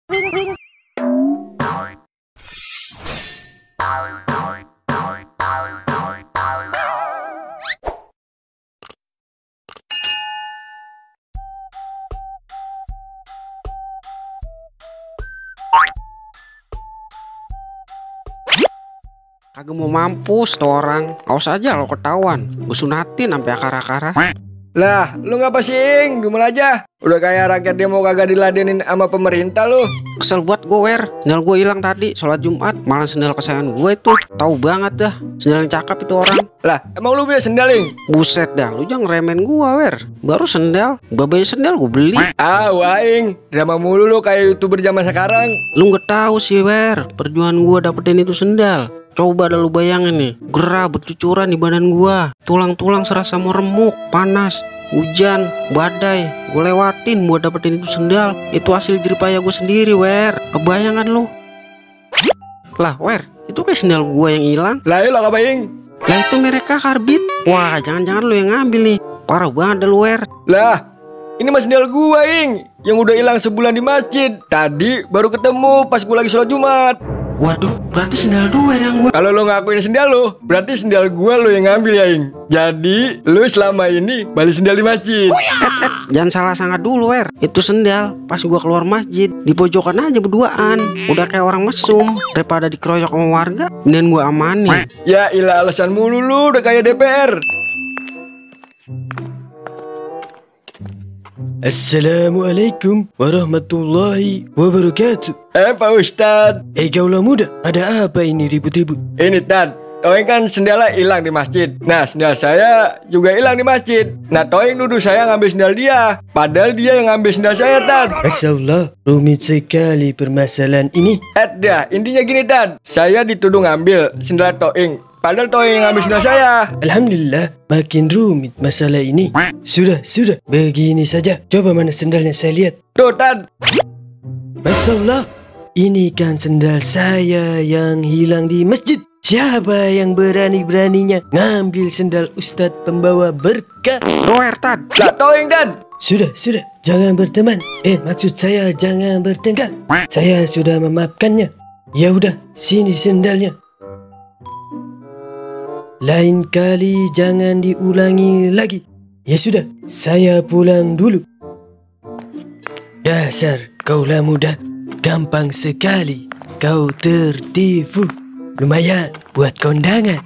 Kagak mau mampus tuh orang. Awas aja lo ketahuan. Gue sunatin sampai akar-akar. Lah, lu ngapa sih, Ing? Dumel aja. Udah kayak rakyat demo kagak diladenin sama pemerintah lu. Kesel buat gue, Wer. Sendal gue hilang tadi sholat Jumat. Malah sendal kesayangan gue itu. Tahu banget dah. Sendal yang cakep itu orang. Lah, emang lu punya sendal, Ing? Buset dah, lu jangan remen gue, Wer. Baru sendal. Babanya sendal gue beli. Ah, wah, Ing. Drama mulu lu kayak YouTuber zaman sekarang. Lu nggak tahu sih, Wer. Perjuangan gue dapetin itu sendal. Coba dah lu bayangin nih, gerah bercucuran di badan gua, tulang-tulang serasa mau remuk, panas, hujan, badai, gue lewatin buat dapetin itu sendal. Itu hasil jeripaya gue sendiri, Wer. Kebayangan lu? Lah, Wer, itu kayak sendal gua yang hilang. Lah, lu apa, Ing? Lah itu mereka karbit. Wah, jangan-jangan lu yang ngambil nih. Parah banget dah lu, Wer. Lah, ini mas sendal gua, Ing, yang udah hilang sebulan di masjid. Tadi baru ketemu pas gua lagi sholat Jumat. Waduh, berarti sendal dua yang gua. Kalau lo ngakuin sendal lo, berarti sendal gua lo yang ngambil ya, Ing. Jadi lo selama ini balik sendal di masjid. Jangan salah sangka dulu, Wer. Itu sendal pas gua keluar masjid di pojokan aja berduaan. Udah kayak orang mesum. Daripada dikeroyok sama warga, dan gua amanin. Ya ilah, alasan mulu lu udah kayak DPR. Assalamualaikum warahmatullahi wabarakatuh. Pak Ustadz. Kaulah muda, ada apa ini ribut-ribut? Ini Tad, Toing kan sendalnya hilang di masjid. Nah, sendal saya juga hilang di masjid. Nah, Toing nuduh saya ngambil sendal dia, padahal dia yang ngambil sendal saya, Tad. Masyaallah, rumit sekali permasalahan ini. Dah, intinya gini, Tad. Saya dituduh ngambil sendal Toing, padahal Toing yang ngambil sendal saya. Alhamdulillah, makin rumit masalah ini. Sudah, begini saja. Coba mana sendalnya saya lihat. Tuh, Tad. Masyaallah, ini kan sendal saya yang hilang di masjid. Siapa yang berani-beraninya ngambil sendal Ustadz pembawa berkah? Roer, Tad. Lah, Toing, Tad. Sudah, jangan berteman. Maksud saya jangan bertengkar. Saya sudah memaafkannya. Ya udah, sini sendalnya. Lain kali jangan diulangi lagi. Ya sudah, saya pulang dulu. Dasar kaulah muda, gampang sekali kau tertipu. Lumayan buat kondangan.